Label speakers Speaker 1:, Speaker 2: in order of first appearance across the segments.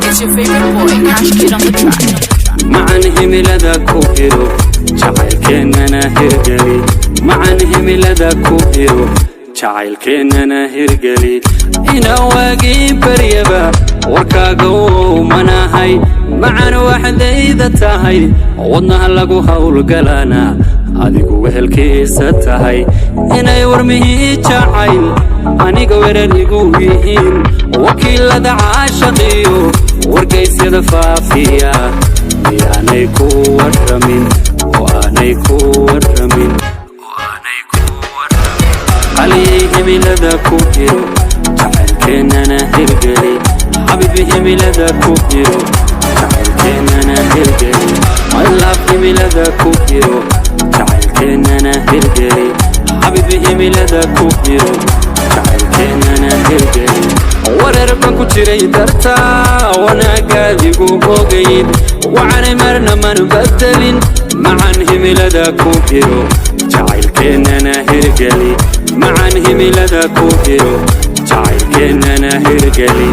Speaker 1: It's your favorite boy, Cash Kid on the track.
Speaker 2: Macan, himilada ku hiro, jacaylkeennana hirgeli. Macan, himilada ku hiro, jacaylkeennana hirgeli. Ina waagii baryaba warkaaga uu manahay. Macan, waxdayda tahay, wadnaha lagu howlgalana adigu wehelkiisa tahay. Inay warmihii jacayl aniga werar igu yihiin, wakiilada caashaqiyo wargaysyada faafiya, miyaanay ku warramin oo aanay ku warramin oo aanay ku warramin? Qaliyay, himilada ku hiro, jacaylkeennana hirgeli. Xabibi, himilada ku hiro, jacaylkeennana hirgeli. My love, himilada ku hiro, jacaylkeennana hirgeli. Xabibi, himilada ku hiro, jacaylkeennana hirgeli. Wareer baan ku jiray dartaa, wanaagaadigu ogayd, wacanay marna manu bedelin. Macan, himilada ku hiro, jacaylkeennana hirgeli. Macan, himilada ku hiro, jacaylkeennana hirgeli.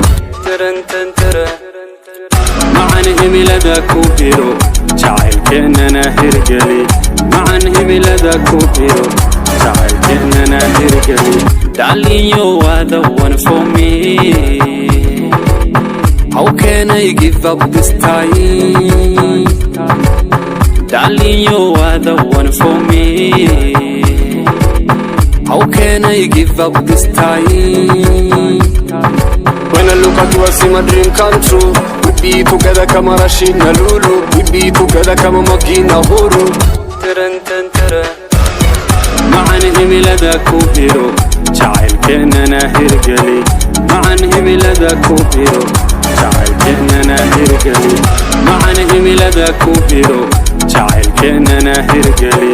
Speaker 2: Macan, himilada ku hiro, jacaylkeennana hirgeli. Macan, himilada ku hiro, jacaylkeennana hirgeli. Darling, you are the one for me. How can I give up this time? Darling, you are the one for me. How can I give up this time?
Speaker 3: When I look at you, I see my dream come true. We be together kama Rashid na Lulu. We be together kama Magi na Huru.
Speaker 2: Macan, himilada ku hiro, jacaylkeennana hirgeli. Macan, himilada ku hiro, jacaylkeennana hirgeli. Macan, himilada ku hiro, jacaylkeennana hirgeli.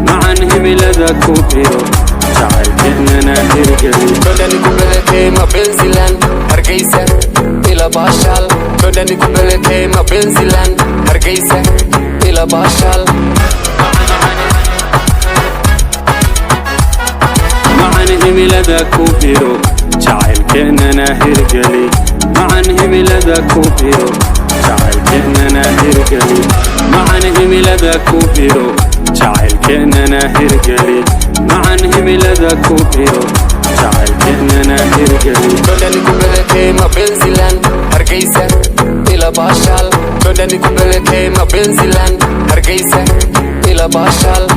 Speaker 2: Macan, himilada ku hiro, jacaylkeennana hirgeli.
Speaker 3: Twende nikupeleke mapenziland, Hargeisa ila Baashaal. Twende nikupeleke mapenziland, Hargeisa ila Baashaal.
Speaker 2: Macan, himilada ku hiro, jacaylkeennana hirgeli. Macan, himilada ku hiro, jacaylkeennana hirgeli. Macan, himilada ku hiro, jacaylkeennana hirgeli. Macan, himilada ku hiro, jacaylkeennana hirgeli.
Speaker 3: Twende nikupeleke mapenziland, Hargeisa ila Baashaal. Twende nikupeleke mapenziland, Hargeisa ila Baashaal.